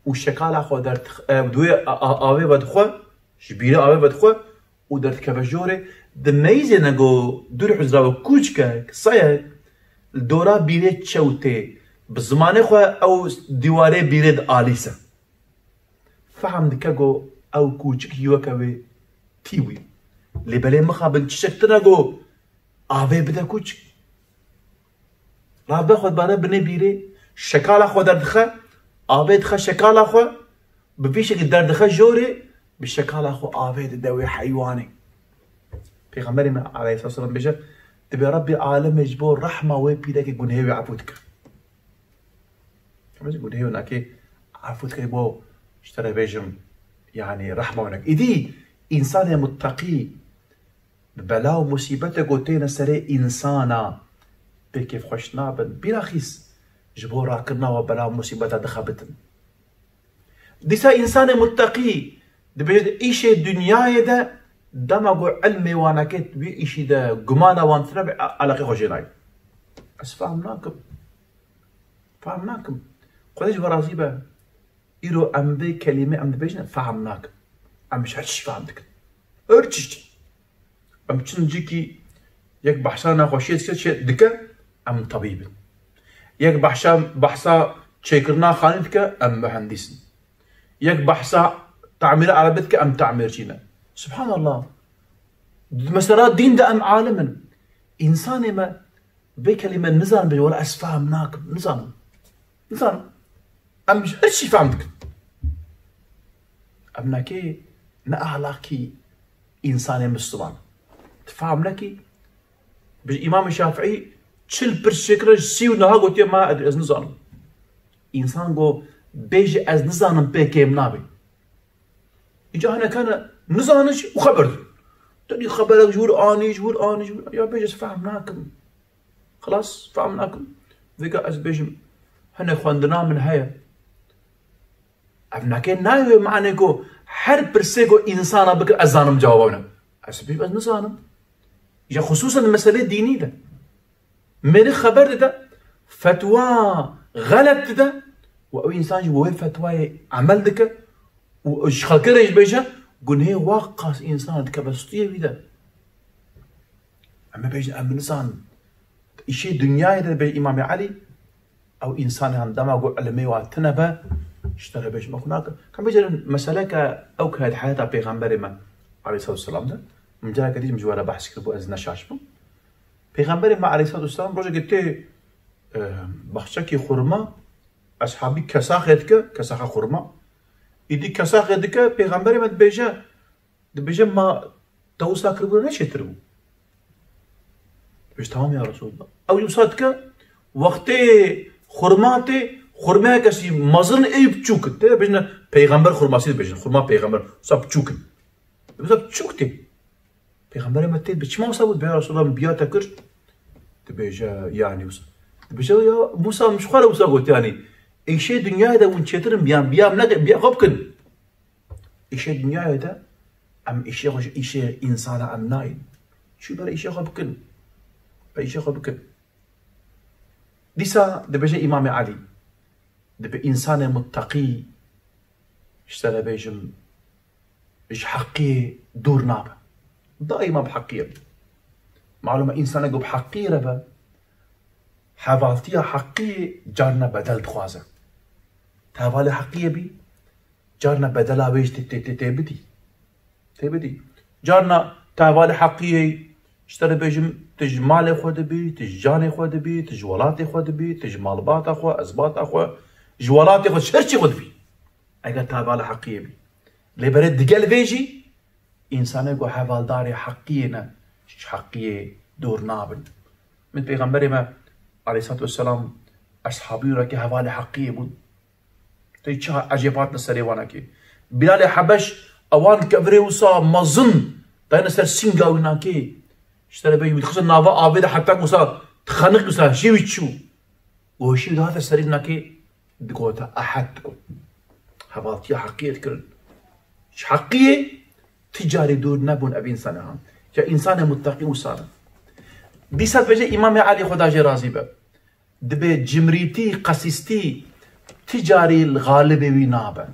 Û şekala xwe derdix-, e, di wê a-, a-, avê vedixwe, ji bîrê avê vedixwe, û derdikeve jorê, di meyizê ne ku dûrî huzra we kûçke, qisayek, li dora bîrê çew tê, bi zimanê xwe ew dîwarê bîrê dialîse. Fehm dike ku ew kûçik ji weke wê tî bûye. Lê belê mixabin çişek tune ku avê bide kûçik. Rabe xwe dibare binê bîrê, şekala xwe derdixe, avê dixe şekala xwe, bi vî şekil derdixe jorê, bi şekala xwe avê dide wê heywanê. Pêxemberê me aleyhisselam bêje, dibê Rebbê alemê ji bo rehma wê pîrekê gunehê wê efû dike. Gunehê wê nakê efû dike bo ji te re bêjim, yanî rehma wê nake. Îdî însanê mutteqî, bi bela û musîbetê ku têne serê însana, pê kêfxweş nabin. Bîraxîs ji bo rakirina we bela û musîbeta dixebitin. Dîsa însanê mutteqî dibêje di îşê dinyayê de dema ku ilmê wanekê wî îşî de gumana wan tine be, eleqê xwe jê nayê. Ez fehm nakim. Fehm nakim. Xwedê ji we razî be. Îro em vê kelîmê em dibêjin, fehm nakin. Em ji her tiştî fehm dikin. Her tiştî. Em çin cîkî yek behsa nexweşiyê dike, çi dike, em tebîb in. Yek behsa, behsa çêkirina xanî dike, em muhendîs in. Yek behsa tamîra erebê dike, em tamîrçî ne. Subhanallah. Mesela dîn de em alim in. Însanê me vê kelîme nizanim bêje, wela ez fehm nakim, nizanim. Nizanim. Em ji her tiştî fehm dikin. Ev nake ne ahlakî însanê Misliman. Tu fehm nekî? Bi Îmam Şafîî çil pirs çêkire, sî û niha gotiye, ma ez, ez nizanim. Însan go bêje ez nizanim pê kêm nabê. Îca hinek hene nizanin jî û xeber din. Tenî xeberek ji wir anî, ji wir anî, ji wir, ya bêje ez fehm nakim. Xilas, fehm nakim. Vêga ez bêjim, hinek xwendina min heye. Ev nake nayê wê manê ku her pirsê ku însana bikir ez zanim cewaba wî ne. Ez bêjim ez nizanim. Ya xusûsen meselê dînî de. Mêrik xeber dide, fetwa xelet dide û ew însan jî wê fetwayê emel dike û ji xelkê re jî dibêje, gunhê wa qas însan dikeve stûyê wî de. Em ê bêjin, em nizanin. Îşê dinyayê de dibêje Îmamê Elî, ew însanê han dema ku ilimê wa tune be, ji te re bêjin, me xwe nake. Ka bêjin, meseleke ew ke di heyata Pêxemberê me, aleyhisselatu vesselam de, min careke dî jî ji we re behs kiribû, ez ne şaş bim. Pêxemberê me aleyhisselatu vesselam rojekê tê, e, baxçekî xurma, eshabî kesaxê dike, kesaxa xurma. Îdî kesaxê dike, Pêxemberê me dibêje, dibêje, ma te wisa kiribû ne çêtir bû? Dibêje, tamam ya Resulallah. Ew wisa dike, wextê xurma tê, xurmeyeke sî mezin ê biçûk in. Tê dibêjin, peyxember xurmasî dibêjin. Xurma peyxember, wisa biçûk in. Wisa biçûk tê. Pêxemberê me tê, bi çima wisa bû? Dibê, ya Resulallah, min biya te kir. Dibêje, yanî wisa. Dibêje, ya Musa, min ji xwe re wisa got, yanî, êşê dinyayê de hûn çêtir in, biyan, biya min neke, biya xwe bikin. Îşê dinyayê de em îşê xwe ji îşê însana em nayîn. Çû bere îşê xwe bikin. Be îşê xwe bikin. Dîsa dibêje Îmamê Elî, dibe însanê mutteqî, ji te re bêjim, ji heqiyê dûr nabe. Daîma bi heqiyê be. Malûm e, însanek ku bi heqiyê re be, hevaltiya heqiyê carna bedel dixwaze. Te hevalê heqiyê bî, carna bedela wê jî tê, tê, tê, tê bidî. Tê bidî. Carna te hevalê heqiyê, ji te re bêjim, tu ji malê xwe dibî, tu ji canê xwe dibî, tu ji welatê xwe dibî, tu ji malbata xwe, ezbata xwe, ji welatê xwe, ji her çî xwe dibî. Eger te hevalê heqiyê bî. Lê berê digel vê jî, însanê ku hevaldarê heqiyê ne, ji heqiyê dûr nabin. Min pêxemberê me, aleyhissalatu vesselam, eshabî wî re ke hevalê heqiyê bûn. Tê çi ecêb hatine serê wan nakê. Bilalê Hebeş, ewan kevirê wisa mezin, dayne ser sînga wî nakê. Ji te re bê wî dixistin nava avê de heta ku wisa dixeniq wisa hişê wî çû. Goşî wî dihate serê wî nakê, digote Ehed digot. Hevaltiya heqiyê dikirin. Ji heqiyê ti carî dûr nebûn ev însanê han. Ya însanê mutteqî wisa ne. Dîsa dibêje Îmamê Elî Xweda jê razî be. Dibê cimrîtî, qesîstî ti carî li xalibê wî nabe.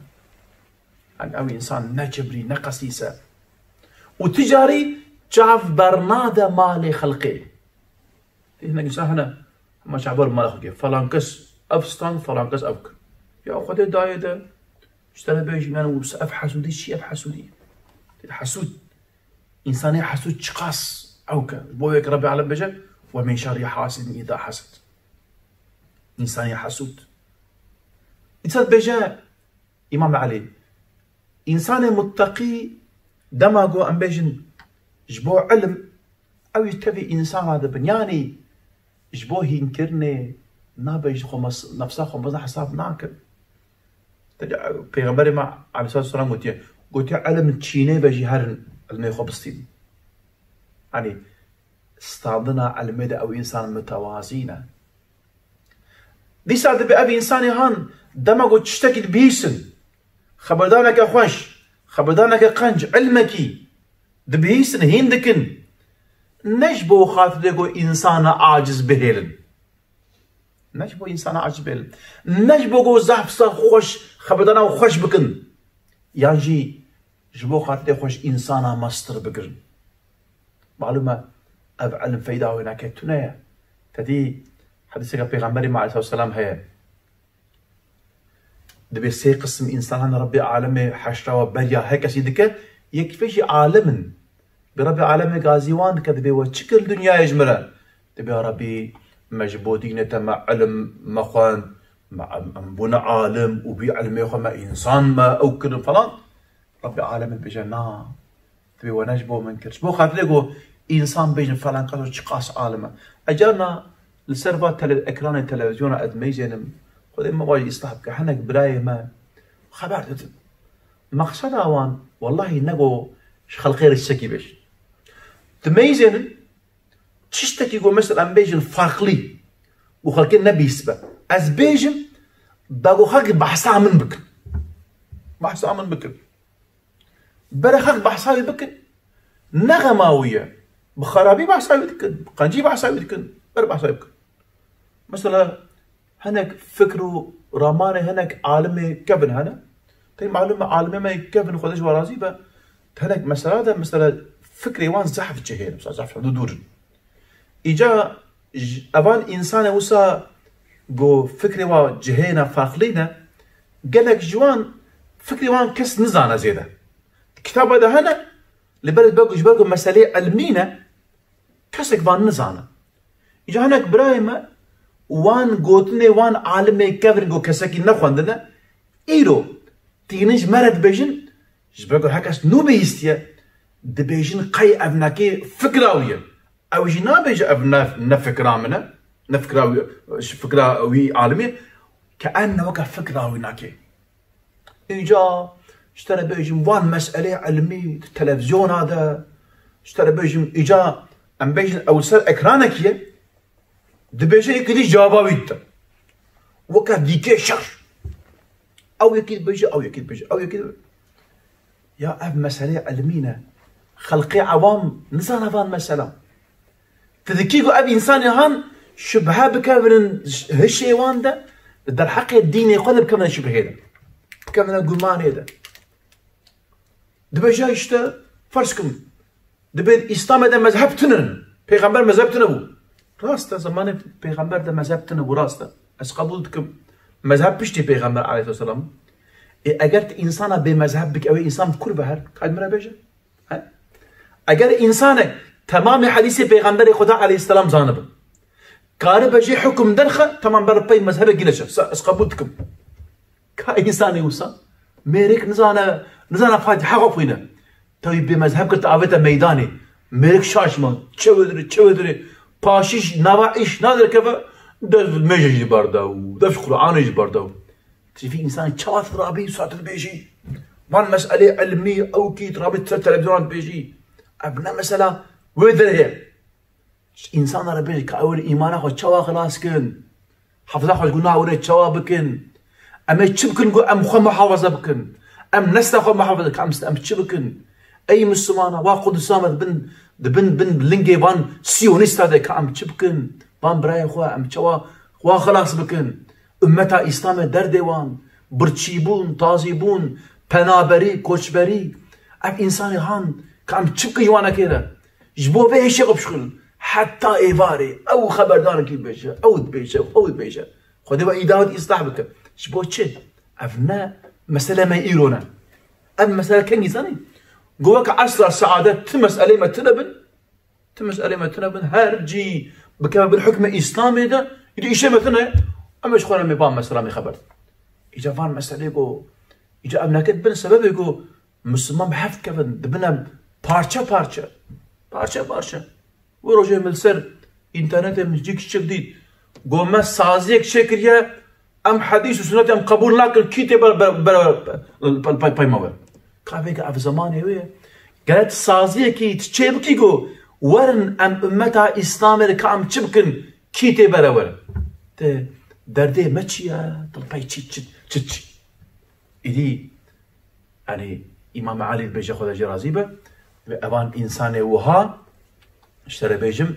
Yanî ew însan ne cimrî, ne qesîs e. Û ti carî çav bernade malê xelkê. Tê hinek însan hene, hema çav ber mala xelkê. Falan kes ev stand, falan kes ev kir. Ya Xwedê dayê de, ji te re bêjim, yanî wisa ev hesûdî çi, ev hesûdî? Tê hesûd. Însanê hesûd çiqas ew ke. Ji bo wê ke Rebbê Alem bêje, "Ve min şerri hasidin îza hasid." Însanê hesûd. Îsa dibêje Îmam Elî, însanê mutteqî dema ku em bêjin ji bo ilim, ew jî tevî însana dibin. Yanî ji bo hînkirinê nabe ji xwe mes-, nefsa xwe mezin hesab nakin. Pêxemberê me aleyhissalatu vesselam gotiye, gotiye, "Elim çînê be jî herin ilmê xwe bistînin." Yanî standina ilmê de ew însan mitewazî ne. Dîsa dibe ev însanê han dema ku tiştekî dibihîsin, xeberdaneke xweş, xeberdaneke qenc, ilmekî dibihîsin, hîn dikin. Ne ji bo xatirê ku însana aciz bihêlin. Ne ji bo însana aciz bêlin. Ne ji bo ku zehf zehf xweş, xeberdana xweş bikin. Yan jî ji bo xatirê xweş însana mestir bigirin. Malûm e, ev ilim feyda wê nake tune ye. Te dî hedîseke Pêxemberê me aleyhissalatu vesselam heye. Dibê sê qisim însanan Rebbê Alemê heşra we beriya her kesî dike, yek vê jî alim in. Bi Rebbê Alemê gazî wan dike, dibê we çi kir li dinyayê ji min re? Dibê ya Rebbî, me ji bo dînê te me ilim me xwend, me em, em bûne alim û bî ilmê xwe me însan me ew kirin falan. Rabbê alemê dibêje, na, dibê we ne ji bo min kir. Ji bo xatirê ku însan bêjin falan kes çiqas alim e. Ez carna li ser va tele-, ekranê televîzyona ez dimeyzênim. Xwedê me wayî îslah bike. Hinek birayê me xeber didin. Mexseda wan, wellahî ne ku ji xelqê re tiştekî bêjin. Dimeyzênin, tiştekî ku mesela em bêjin farklî, ku xelkê nebîst be. Ez bêjim, da ku xelk behsa min bikin. Behsa min bikin. Bere xelk behsa wî bikin. Ne xema wî ye. Bi xerabî behsa wî dikin. Bi qencî behsa wî dikin. Bere behsa wî bikin. Mesela hinek fikr û ramanê hinek alimê kevin hene. Pey malum e, alimê me kevin, Xwedê ji wan razî be. Hinek mesela de, mesela fikrê wan zehf cihê ne, mesela zehf hûdûr in. Îca j-, evan însanê wisa ku fikrê wan cihê ne, farklî ne, gelek ji wan fikrê wan kes nizane zêde. Kitaba de hene, li ber, ji ber ku meselê ilmî ne, kesek van nizane. Îca hinek birayê me wan gotinê wan alimê kevin ku kesekî nexwendine, îro tînin ji me re dibêjin, ji ber ku her kes nû bihîstiye, dibêjin qey ev nekê fikra wî ye. Ew jî nabêje ev ne, ne fikra min e, ne fikra wî, ji fikra wî alimê, ke en ne weke fikra wî nakê. Îca ji te re bêjim van meselê ilmî di televîzyona de, ji te re bêjim îca em bêjin ew ser ekranekî ye, dibêje yekî dî caba wî dide. Weke dîkê şer. Ew yekî dibêje, ew yekî dibêje, ew yekî dibêje. Ya ev meselê ilmî ne. Xelqê ewam nizane van mesela. Tu dikî ku ev însanê han şubhe bikevin hişê wan de, li derheqê dînê xwe de bikevine şubhê de. Bikevine gumanê de. Dibêje işte, ferz kim, dibê Îslamê de mezheb tune ne. Pêxember mezheb tune bû. Rast e, zemanê pêxember de mezheb tune bû, rast e. Ez qebûl dikim. Mezheb piştî pêxember aleyhisselam. E, eger tu însana bê mezheb bik, ew ê însan bi kur be her, ka min re bêje. He? Eger însanek temamê hedîsê pêxemberê Xweda aleyhisselam zanibe, karibe jê hukm derxe, temam ber pey mezhebê gîne çe. Sa-, ez qebûl dikim. Ka însanê wisa, mêrik nizane, nizane Fatiha xwe xwîne. Tewî bê mezheb kir, te avête meydanê. Mêrik şaş ma, çewe dirê, çewe dirê. Paşîş nava îş nadirkeve, dev mêje jî berda û dev Qur'anê jî berda û. Tivî însan çawa rabî satir bêjî? Van meselê ilmî ew kî rabî ser televîzyonan bêjî. Ev ne mesela wê derê ye. Ji însana re bêjî ka ew ê îmana xwe çawa xilas kin? Hefza xwe ji gunah were çawa bikin? Em ê çi bikin ku em xwe muhafaza bikin? Em nesla xwe muhafaza bikin? Em, em çi bikin? Ey Mislimana, wa Qudisa me dibin, dibin bin lingê van siyonîsta de ka em çi bikin? Van birayê xwe em çawa xwe xilas bikin? Ummeta Îslamê derdê wan, birçîbûn, tazîbûn, penaberî, koçberî. Ev însanê han ka em çi bikin ji wanekê re? Ji bo vê hişê xwe bişxulin. Heta êvarê ew xeberdarekî dibêje, ew dibêje, ew dibêje. Xwedê we îdawet îslah bike. Ji bo çi? Ev ne mesele me îro ne. Ev mesele kengî zanî? Go weke esra seadet ti meselê me tune bin, ti meselê me tune bin, her cî bikeve bin hukmê Îslamê de, îdî îşê me tune, em ê ji xwe re mê van mesela mê xeber. Îca van meselê go, îca ev neket bin sebebê go, Misliman bi hev dikevin, dibine parçe parçe. Parçe parçe. Wê rojê min li ser înternetê min cîk çik dît. Go me saziyek çêkiriye, em hedîs û sunnet em qebûl nakin, kî tê ber, ber, ber, ber, pey, pey, peyma we. Ka vê ev zemanê wê ye. Gere tu saziyekî tu çê bikî go, werin em ummeta Îslamê li ka em çi bikin, kî tê bere werin. Te derdê me çi ye? Tu pey çi, çi, çi, çi? Îdî, yanî, Îmam Elî dibêje, Xweda jê razî be, ve evan însanê wiha, ji te re bêjim,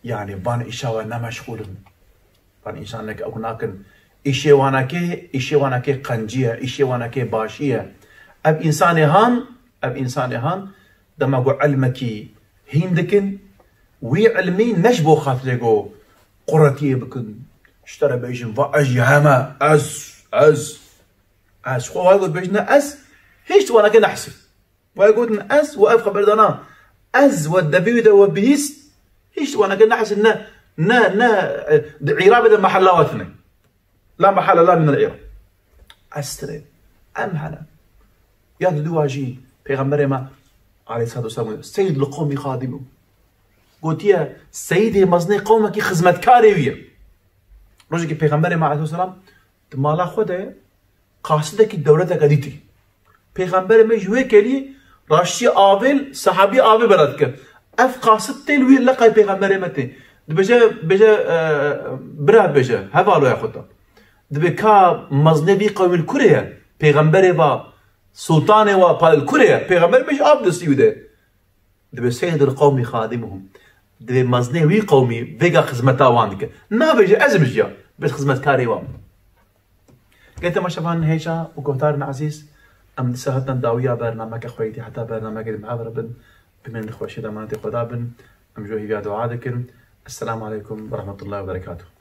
yanî, van îşa we nemeşxûlin. Van însanek ew nakin. Îşê wanekê, îşê wanekê qencî ye, îşê wanekê başî ye. Ev însanê han, ev însanê han, dema ku ilmekî hîn dikin, wî ilmî ne ji bo xatirê ku quretiyê bikin. Ji te re bêjim, va ez ji heme, ez, ez, ez. Xwe wayê got bêjin, ne ez, hîç wanekê nehsî. Wayê gotin ez, we ev xeberdana, ez, we devî wî de we bihîst, hîç wanekê nehsî, ne, ne, ne, e, di îrabê de mehella we tine. La mehella la min el îrab. Ez tine. Em hene. Ya diduwa jî Pêxemberê me aleyhissalatu vesselam seyyid li qewmî xadimu. Gotiye, seyîdê mezinê qewmekî xizmetkarê wî ye. Rojekî Pêxemberê me aleyhisselam di mala xwe de qasidekî dewleteke dîtî. Pêxemberê me ji wê kelî raştî avêl, sahabî avê bera dike. Ev qasid tê li wî leqay Pêxemberê me tê. Dibêje, bêje, e, bira dibêje, hevaloya xwe ta. Dibê ka mezinê vî qewmî li kurê ye, pêxemberê va, sultanê wa pa li kurê ye, pêxemberê me ji av destî wî de. Dibê seyyidul qewmî xadimuhum. Dibê mezinê wî qewmî vêga xizmeta wan dike. Nabêje ez im jiya, bes xizmetkarê wan. Gel temaşevan hêja û guhdarên ezîz, em dîsa hatin dawiya bernameke xwe yî, heta bernameke din bi hev re bin, bimînin di xweşî de, emanetê Xweda bin, em ji we hêviya dua dikin. Esselamu aleykum ve rahmetullahi ve berekatuhu.